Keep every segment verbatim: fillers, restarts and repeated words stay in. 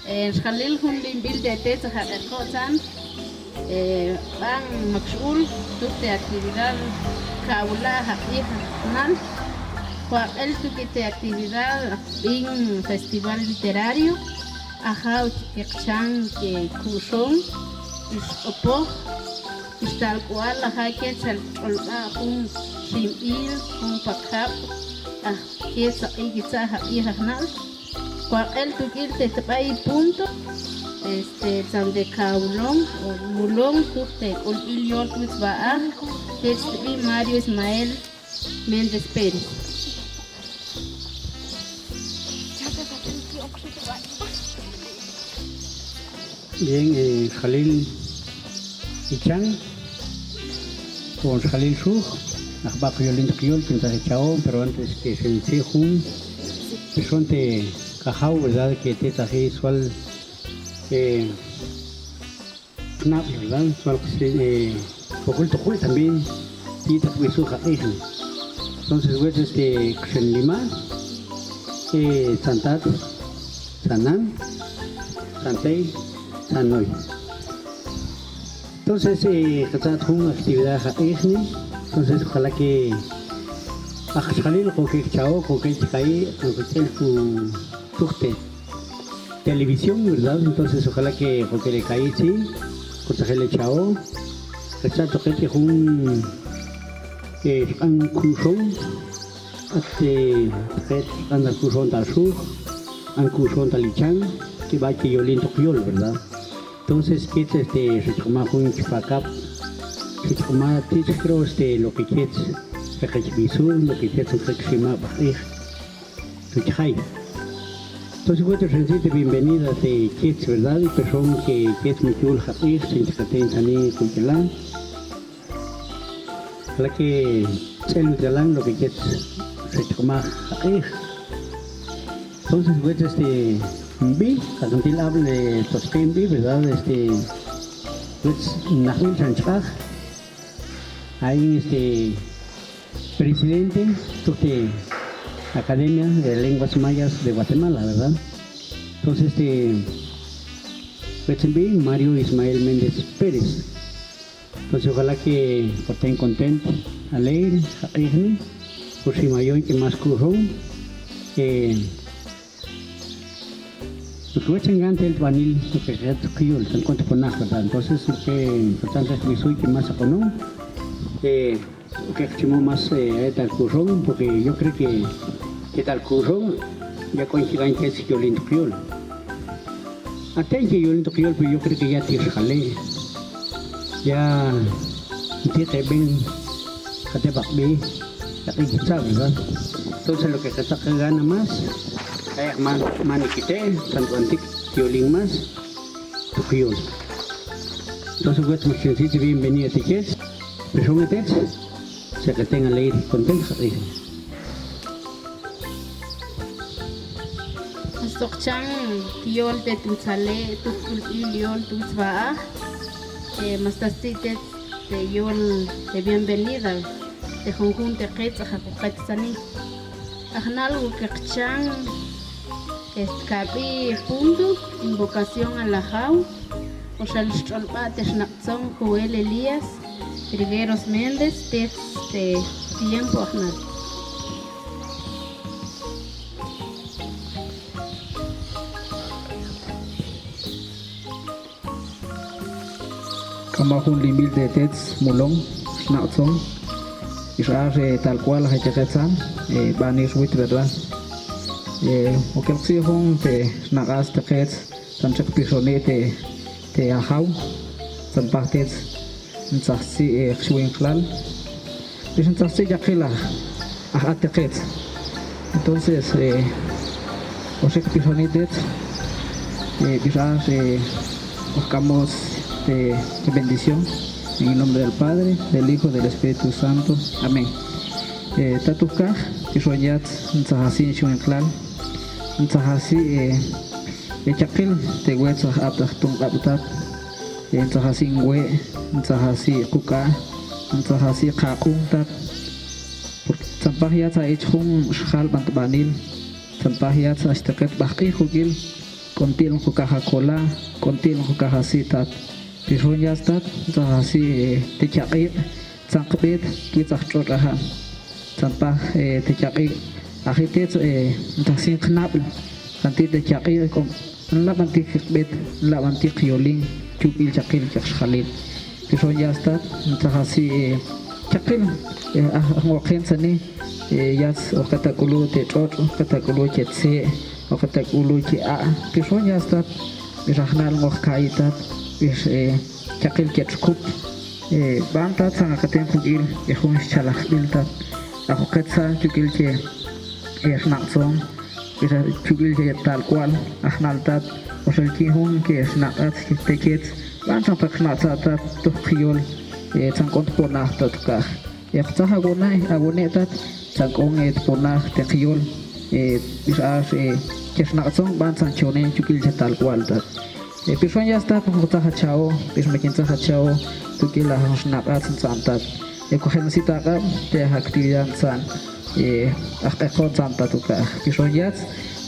Eh, xjalil jun limbil te tetz, ajaq' ek' kotzan, eh, b'an mak x'ul tuj te actividad kawula' jaq'ij jnal. Jwaq'el tuk'il te actividad, bin festival literario, ajaw keqchan ke ku'xon, ix q'opoj, ix tal k'ual, ajaw ke chal tx'olb'a jun ximb'il, jun pakjab', aj ke tzaq'in kitza' jaq'ij jnal. Jwaq'el tuk'il te tb'ay punto, este, tzan te kawulon o mulon tuj te k'ulb'il yol twitz b'a'aj, tetz tb'i Mario Ismael Méndez Pérez. Bien, eh, xjalil ichan, o xjalil xuj, naq b'aq yolin toq yol, kin tzaj cha'on, pero antes que xentzij jun, xon te kajaw, ¿verdad? Que te tzajil sual, eh, q'nab', ¿verdad? Sual, eh, kokul toq wi' también, ti' taq b'isuj jaq'ijni. Entonces, wetz, este, kxen lima, eh, tzan tat, tzan nan, tzan tey, tzan noy. Entonces, eh, katzat jun actividad jaq'ijni. Entonces, ojalá que aj xjalil kokek cha'o, kokek ka'i, kokek ku tuj te televisión, ¿verdad? Entonces, ojalá que kokele ka'i, sí, kotzajele cha'o. Katzat toq eti jun, eh, xq'an ku'xon, at, eh, tet xq'an tal ku'xon tal xuj, xq'an ku'xon tal ichan, kib'a ke yolin toq yol, ¿verdad? Entonces, kich, este, xechq'ma jun chi pakab', xechq'ma ti' chi creo, este, lo que kich, reqech b'isul, lo que kich, reqech xima b'aj q'ij. Tuchjay. Entonces, wetz xentzij te bienvenida te kich, ¿verdad? Y person que kich mi yul jaq'ij, chin chkaten chani kuk'elan. Ojalá que tz'el witzalan lo que kich xechq'maj jaq'ij. Entonces, wetz, este, nb'i, qa kantil ab'le tosq'i nb'i, ¿verdad? Este, wetz najb'il xan chq'aj. Ay, este, presidente tuj te Academia de Lenguas Mayas de Guatemala, ¿verdad? Entonces, este, wetz nb'i Mario Ismael Méndez Pérez. Entonces, ojalá que koten content, alegre, jaq'ijni, por si mayon que más ku'xon, eh, Porque wetz ngan tel tb'anil, porque jet kuyul, tan k'ot ponax, ¿verdad? Entonces, porque tan jet b'isuy que más aq'onon, eh, porque chimo más, eh, tal ku'xon, porque yo creo que, que tal ku'xon, ya k'ot kigan kech yolin toq yol. Aten que yolin toq yol, pero yo creo que ya tix jale. Ya nti' q'eb'en, jate' b'aqb'i, taq'in kitza', ¿verdad? Entonces, lo que qetaq gana más, ay, man, man ikite', tanto antik yolin más, toq yol. Entonces, wetz, muchas gracias, bienvenido, tikech, pero son etet, se que tenga ley contento, eh. Hasta hoq cha'on yol te tutzale', tuj k'ulb'il yol twitz b'a'aj, eh, mas ta stzi' tet te yol te bienvenida te junjun te qetz, ajaq' hoq qetzani. Ajnal hoq cha'on, este, kab'i punto, invocación al Ajaw, o xal xtx'olb'a te xnaq'tzon Joel Elías Trigueros Méndez, tet te tiempo ajnal. K'amaq jun limil te tetz mulon, xnaq'tzon, ix ax, eh, tal cual, aje cheqetzan, eh, b'anix wit, ¿verdad? Eh, hoq el qtzi' jun te xnaq'as te qetz, tzan cheq pixoni te, te Ajaw, tzan paj tetz, ntzaj stzi', eh, qxwinqlal. Bix ntzaj stzi' yaqil aj, aj at te qetz. Entonces, eh, oxi' qpixoni tet, eh, bix ax, eh, hoq k'amoj te, te bendición. En el nombre del Padre, del Hijo, del Espíritu Santo. Amén. Eh, tatuj kaj, pixon yats, ntzaj asi' nxwinqlal. Ntzaj asi', eh, eh, yaqil te wetz aj aptal jtun q'ab'tat, eh, ntzaj asi' nwe', ntzaj asi' quk'a', ntzaj asi' qaq'untat. Porque tzan paj yats a ech jun xjal b'antb'anil, tzan paj yats a xteqet b'aj q'ij juk'il, K'ontil nokoj kaja kola, k'ontil nokoj kaja si' tat. Pixon ya stat, ntzaj asi, eh, te chaq'iq', tzan qbet, kitz aj tx'otx' aja'. Tzan paj, eh, te chaq'iq', aji tetz, eh, ntzaj sin qnab'l, kanti' te chaq'iq', k'om, nlaban ti' qbet, nlaban ti' qyolin, chuk'il chaqil chaq xjalil. Pixon ya stat, ntzaj asi, eh, chaqil, eh, aj, aj ngoqen tzani, eh, ya s-, oqet ak'ulu' te tx'otx', oqet ak'ulu' che tze', oqet ak'ulu' che a'. Pixon ya stat, bix ajnal ngoq ka'i tat, bix, eh, chaqil che txkup, eh, ban tat tzan aqeten juk'il, eh, jun xchalajb'il tat. Aj oqet tzan chuk'il che, eh, xnaq'tzon, bix aj chuk'il che tal k'ual, ajnal tat, oxel kin jun ke xnaq'atz, te chetz, ban tzan tak xnaq'tzat tat, tuj qyol, eh, tzan k'on tponaj tat kaj. Eh, tzaj awone', awone' tat, tzan k'on, eh, tponaj te qyol, eh, bix ax, eh, che xnaq'tzon, ban tzan chone, chuk'il che tal k'ual tat. Eh, pixon ya stat, nokoj tzaj achao, bix me kin tzaj achao, chuk'il aj xnaq'atz ntzan tat. Eh, kojen sit ak'ab, te aj actividad ntzan, eh, aj k'ekon ntzan tat uka'aj. Pixon yats,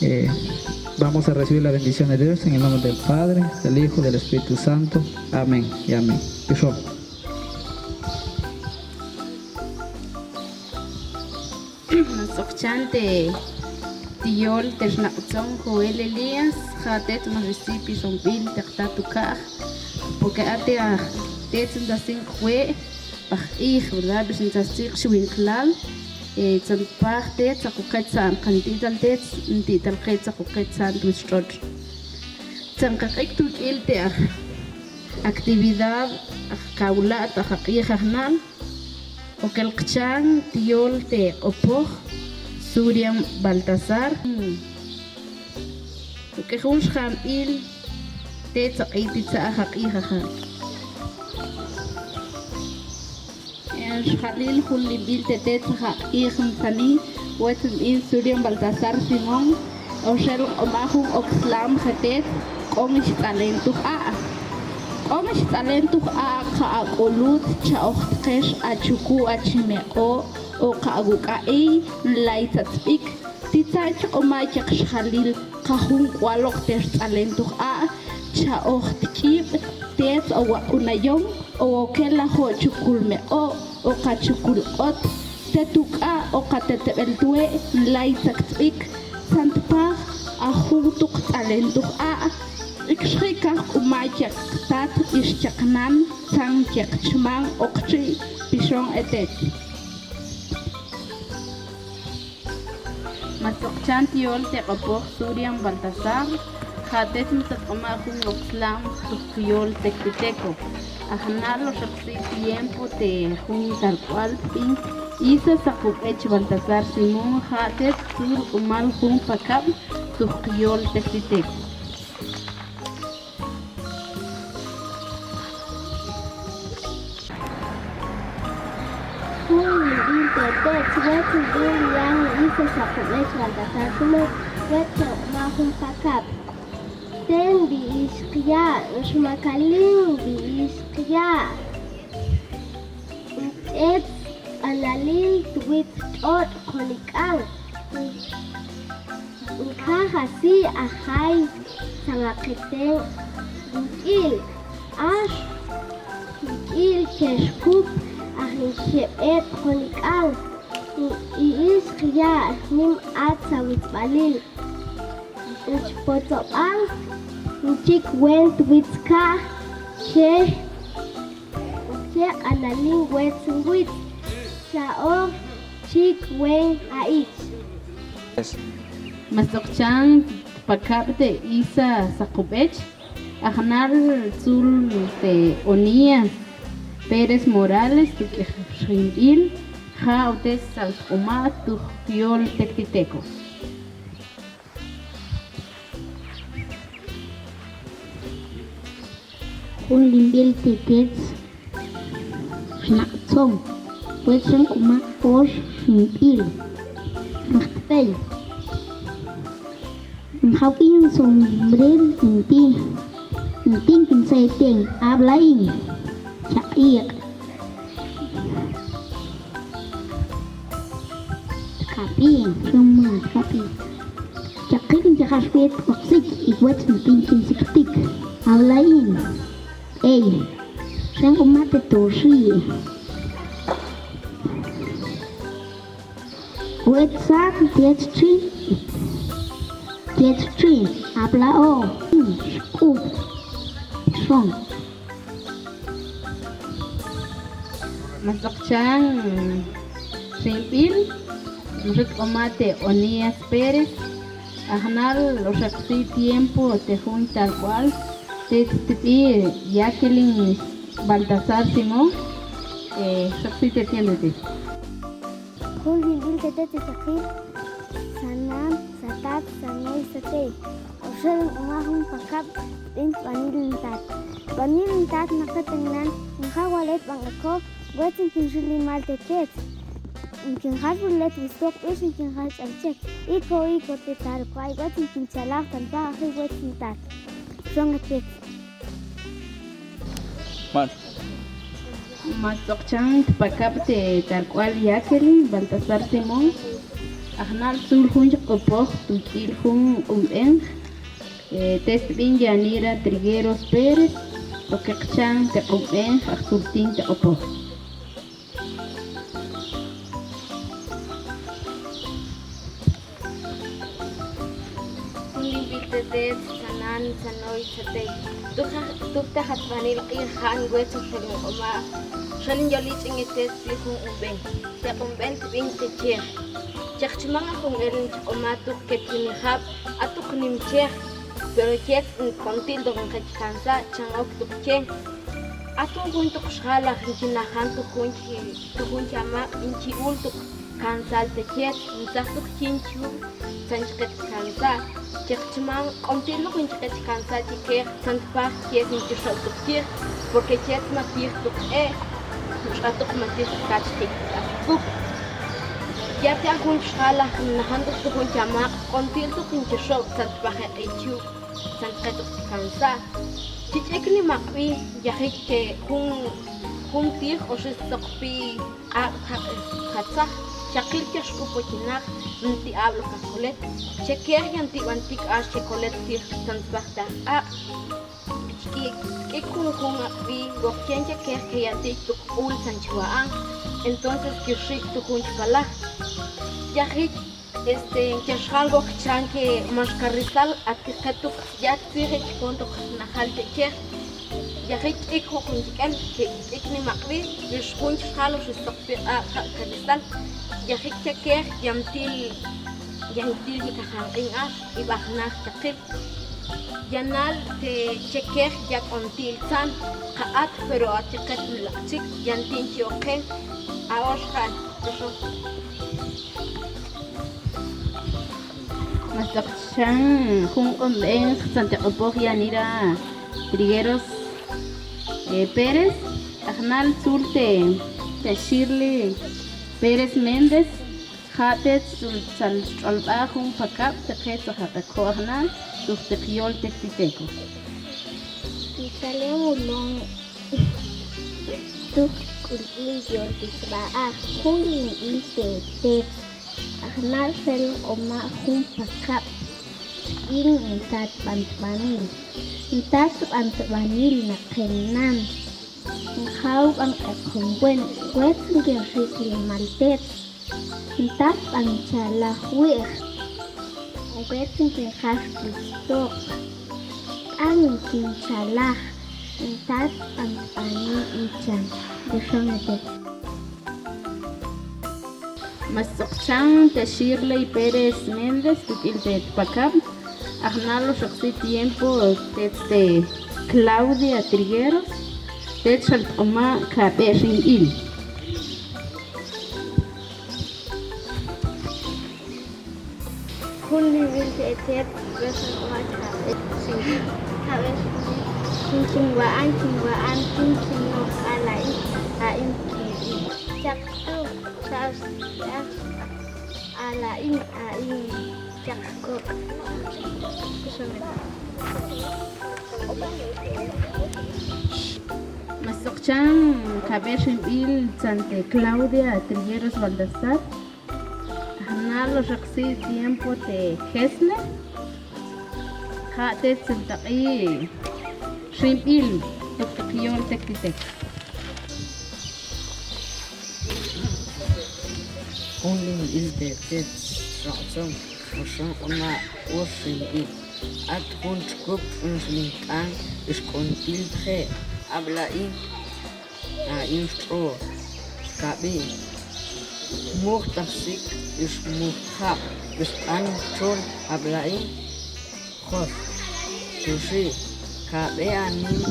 eh, vamos a recibir la bendición de Dios en el nombre del Padre, del Hijo, del Espíritu Santo. Amén y amén. Pixon. Ma tz'oqchan te, te yol te xnaq'tzon Joel Elías, ja' tet ma recibir pixonbil te qtat uka'aj, porque a te aj, tet ntzaj sin qwe' b'aj q'ij, ¿verdad? Bix ntzaj sin qxwinqlal, eh, tzan paj tet, tzaq'uqet tza'n, kanti'tal tet, nti'tal qe tzaq'uqet tza'n twitx tx'otx'. Tzan qeq'ik tuk'il te aj actividad, aj kawla', ta aj q'ij ajnal, okel qchan te yol te q'opoj Surian Baltasar. Uk'e jun xjanbil te tzaq'it ti' tza aj q'ij ajnal. Xjalil jun linbil te tet tza aj q'ij ntzani, wetz nbil Surian Baltasar Simón, oxel q'uma jun ok slam je tet, k'om xtz'alen tuj a'. K'om xtz'alen tuj a', ka ak'ulutz, cha ojtqex, achuku', achimeq'o', o ka awuk'a' iy, nlay tzatzb'ik. Ti' tza chi q'uma cheq xjalil, ka jun k'ual ok te xtz'alen tuj a', cha ojtch'ib', tet o waq'unayon, o okel ajo' chukul meq'o', o ka chukul q'ot, te tuk'a', o ka te tebel twe', nlay tzaktzb'ik, tzan tpaj, a jun tu' qtz'alen tuj a', ikxji kaj q'uma cheq qtat, ix cheq nan, tzan cheq chman, oqchi, pixon etet. Ma tz'oqchan te yol te q'opoj Surian Baltasar, ja' tet mi tzat q'uma jun ok slam tuj qyol Tectiteco. Ajnal oxeb si tiempo te jun tal k'ual tb'in Isa Saqub'ech Baltasar Simón, ja' tet tzul q'umal jun pakab tuj qyol Tectiteco. Jun nbil te tet, wetz nbil yan Isa Saqub'ech Baltasar Simón, wetz tzan q'uma jun pakab. Ten bi ix qya', xmakalin bi ix qya'. Tet q'analil twitz tx'otx' konik'an. Nkaja si ajay tzan aqeten wuk'il, ax wuk'il che xkup aj nkeb'et konik'an. Ix qya' nim at tza witzb'alil. Xpotsob'an nchik wen twitz kaj, che, che q'analin wetz nwitz, cha'oj chik wen a'ich. Ma tz'oqchan pakab te Isa Saqub'ech, ajnal tzul te Onías Pérez Morales, tuk'ix jinb'il, ja' o tet sal sq'uma tuj yol Tectiteco. Jun linb'il te tet Xnaq'tzon. Wet xan k'uma ox xinb'il. Naqtb'ey. Njaw in sombril, in ti', in ti' kin seten, habla in chaq'iq'. Tkapi, xuma tkapi. Chaq'iq' nchajax wet ok Lik, ikwet nti kin siktik. Ablain. Ey. Xan q'uma te tuxi. Wet sak, tet chi. Tet chi. Ablao. Xk'ub. Xon. Mas txokchan ximb'il, mxit q'uma te Onías Pérez, ajnal o xa qsi tiempo te jun tal k'ual, tet tb'i Jacqueline Baltasar Simón, eh, xa qsi te tiempo te. Jun ximb'il te tet, te chakil, sanan, satat, sanoy, satey. Oxel nq'uma jun pakab' tb'in tb'anil ntat. Tb'anil ntat naqet nan, njaw wal et b'an ek'o, wet nkin xil limal te tet. Nkin jal rulet wustok b'ix, nkin jal ch'al chek. Iko, iko te tal k'ual, wet nkin chalaj, tan paji wet ntat. Xon e tet. Mas. Mas txokchan tpakab' te tal k'ual Jacqueline Baltasar Simón, ajnal tzul jun chi q'opoj tu' k'il jun q'umb'enj, eh, tet tb'in Yanira Trigueros Pérez, tokekchan te q'umb'enj, aj tzul tin te q'opoj. Jun ximb'il te tet, sanan, sanoy, satey. Tuj, tuj te jatb'anil q'ij, ja' nwet xel nq'uma, xel nyol ich'en e tet tb'i jun q'umb'enj. Te q'umb'enj tb'in te chej. Chej chman, a jun el nchq'uma tuj ke tinijab', a tuj nim chej. Pero tet k'ontil tuj nqe chi kansa', chan ok tuj chen. A tuj jun tuj xjalaj nchi najan tuj jun chi, tuj jun chi amaq' nchi ul tuj kansal te tet, ntzaj tuj kin chi ul tzan chi qe chi kansa'. Chej chman, k'ontil tuj nchi qe chi kansa' chi kej, tzan tpaj kej nchi xob' tuj tij, porque tet ma tij tuj q'e', tx'at tuj ma tij kach te k'askup. Ya te a jun xjalaj najan tuj tuj jun chi amaq', k'ontil tuj nchi xob' tzan tpaj e q'in chi ul tzan tqe tuj chi kansa'. Chi ch'ek nimaq'b'i, yajik ke jun, jun tij oxe stzokpi q'aq' jaq' jatzaj, chaqil ke xk'u pochinaj, nti' ab'l kaqkolet, che kej ya nti' bantik ax che kolet tij tzan tpaj te q'aq'. K'ik, k'ik junjun aq'b'i, wokchen che kej ke ya nti' tuj k'ul tzan chi wa'an, entonces kixik' tuj jun chi palaj. Yajik Este, nche xjal wokchan ke max karisal, ati qe tuj ya tzijik pon tuj najal te chej. Yajik k'ik juj nchik'en, ke k'ik nimaq'b'i, ix jun chi xjal oxe stzokpi q'aq' jaq' karisal. Yajik che kej, ya mtil, ya mtil yikajan q'in ax, ib'aj naj chaqil. Ya nal te che kej ya k'ontil tzan, qa at, pero ati qe milaq' chik, ya nti' nchi oqen, a ox ja', oxo. Mas txokchan jun q'umb'enj tzan te q'opoj Yanira Trigueros, eh, Pérez, ajnal tzul te, te Shirley Pérez Méndez, ja' te tzul tzal tx'olb'aj jun pakab' te qe tzajaq'eko ajnal, tuj te qyol te ktiteko. Nchale' mulon. Tuj k'ulb'il yol ti sb'a a jun yinb'il te tetz. Ajnal xel nq'uma jun pakab' tb'in ntat b'antb'anil. Ntat b'antb'anil naqen nan. Njaw b'an q'eqon buen, wetz nkin xi' klimal tetz. Ntat b'an chalaj wi'j. Wetz nkin jax wustok. B'an nkin chalaj. Ntat b'an b'anil ichan. Dixon etet. Mas txokchan te Shirley Pérez Méndez, tuk'il te pakab'. Ajnal oxe xi' tiempo tetz te Claudia Trigueros, tetz xal tq'uma kab'e' ximb'il. Jun nimil te tet, b'ex nq'uma kab'e' ximb'il. Kab'e' ximb'il. Kin, kin wa'an, kin wa'an, kin, kin no' ala' in, a' in, kin, in. Chaq tu', chaq, chaq. Ala' in, a' in, chaq kok'. Mas txokchan kab'e' ximb'il tzan te Claudia Trigueros Baltasar. Ajnal oxe xi' tiempo te Gesle. Ja' tets ntaq'i ximb'il tuk teq yol tektitek. Jun ximb'il te tets xnaq'tzon, o xon q'uma' o ximb'il. At jun txkup xun xlink'an ix k'until tje', ab'la'in a in xtx'o kab'e muj taj sik ix muj tjab' ix q'an txol, ab'la'in jol tuxi kab'e anim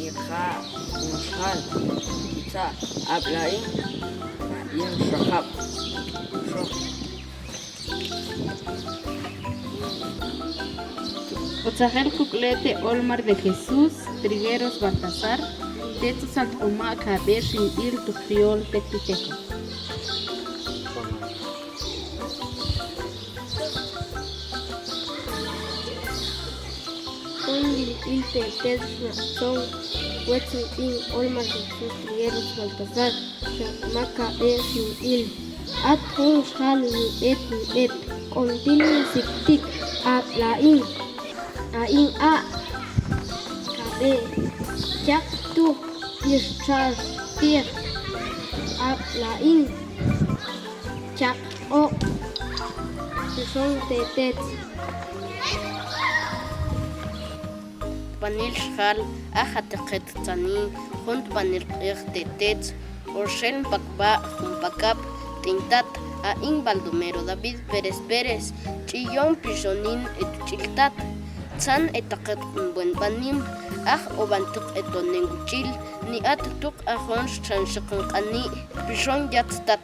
iqja' jun xjal kitza', ab'la'in a in xajab' xoj. Otzajel kuk'le' te' Olmar de Jesús Trigueros Baltazar, tets otzal tq'uma' kab'e ximb'il tuk yol tektiteko. Jun ximb'il te tets xnaq'tzon, wetz wib'in Olmar de Jesús Trigueros Baltazar. Xaq'ma kab'e ximb'il. At jun xjal nib'et nib'et k'until nisiktik, ab'la'in a in a' kab'e chaq' tuj ix txax ti'j, ab'la'in chaq' q'oq' xon te tets. Tbanil xjal, a jateket tzani jun tbanil q'ij te tets, oxel npakba jun pakab, tinttat, a in Baldomero David Pérez Pérez, ch'iyon pixonin e tuch'il tat, tzan e taqet jun buen banim, aj o bantik e tonen wuch'il, ni at tuk a jun xchan xikin q'ani, pixon yatz tat.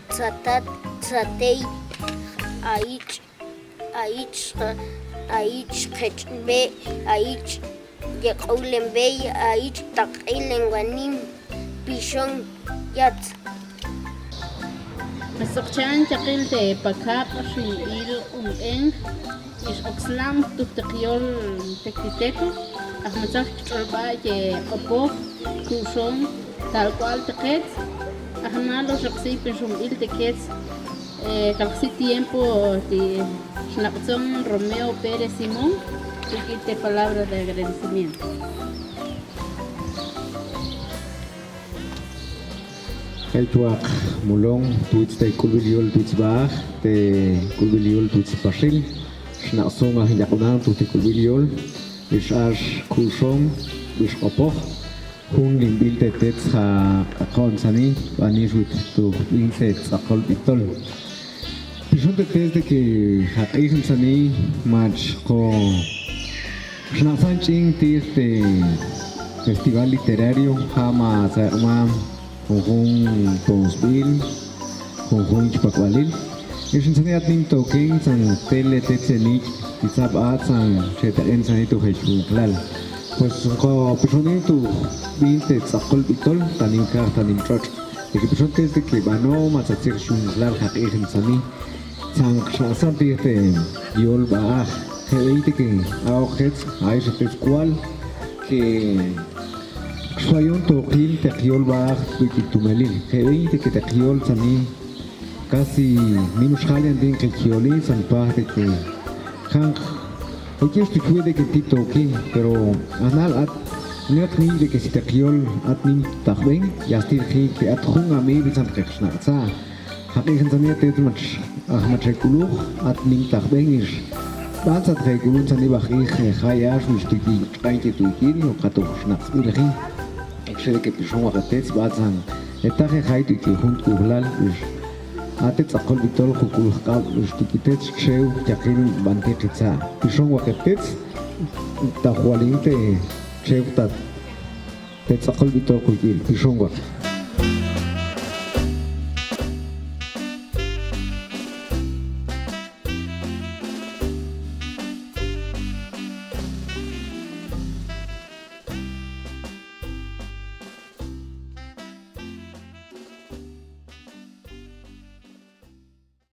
Tzatat, tzatey, a ich a ich, a ich jech'bey, a ich yek'olenbey, a ich taq'ilenwanim, pixon yatz. Mas okchan chakil te pakab ximb'il q'umb'enj, ix ok snam tuk teq yol tektiteko, aj matzaj kch'olb'ay ye q'opoj, ku'xon, tal k'ual te kets, aj nalox ximb'il te kets, eh, kal xi tiempo ti xnaq'tzon Romeo Pérez Simón, tik'il te palabra de agradecimiento. Jech waq mulon twitz te k'ulb'il yol twitz b'aaj, te k'ulb'il yol twitz paxil, xnaq'tzon aj yaq'nan tuk te k'ulb'il yol, ix ax ku'xon, ix q'opoj, jun ximb'il te tets ja' q'on tzani, b'anix witz tu jb'in te tz'aqol b'itol. Pixon te tets de que ja' q'ij tzani, mach ko xnaq'tzan ch'in ti'j te festival literario, ja' ma tzaq'mam junjun tonsb'il, junjun chpakb'alil. Ix tzani at nim token tzan tele tetzenik, ti tzab' a tzan xeteq'in tzani tu jech junjlal. Pues ko pixonin tu jb'in te tz'aqol b'itol, ta nim kaj, ta nim tx'otx'. De que pixon tets de que b'ano ma tzat tzij xyunjlal ja' q'ij tzani. Tzan xnaq'tzan ti'j te yol b'aaj. Je' b'ey de que a ok jets, ay xa tets k'ual que xfayon tokil teq yol b'aaj tu' k'itumelil. Je' b'ey de que teq yol tzani casi nim xjal yan tin qich yoli, tzan paj de que janq jek'ix tu' k'wi de que ti toki, pero a nal at naq nim de que si teq yol at nim tajb'en, ya stil ji que at jun amigo tzan teq xnaq'tza. Ja' q'ij tzani a tets mach, aj mach je k'uluj, at nim tajb'en ix b'an tzan je k'ulun tzani b'aj q'ij, eh, jay ax, wix tu' k'in tx'an ke tu' k'in, o ka tu' xnaq'tzb'il ji. Ek' xe de que pixon waq'et tets b'at tzan, eh, taje jay tu' k'in jun k'ujlal, ix a te tz'aqol b'itol juk'ul jq'ab', ix tu' k'in tets txew yaqil b'anti qitza'. Pixon waq'et tets, ta jwalin te txew ta te tz'aqol b'itol juk'il, pixon waq'.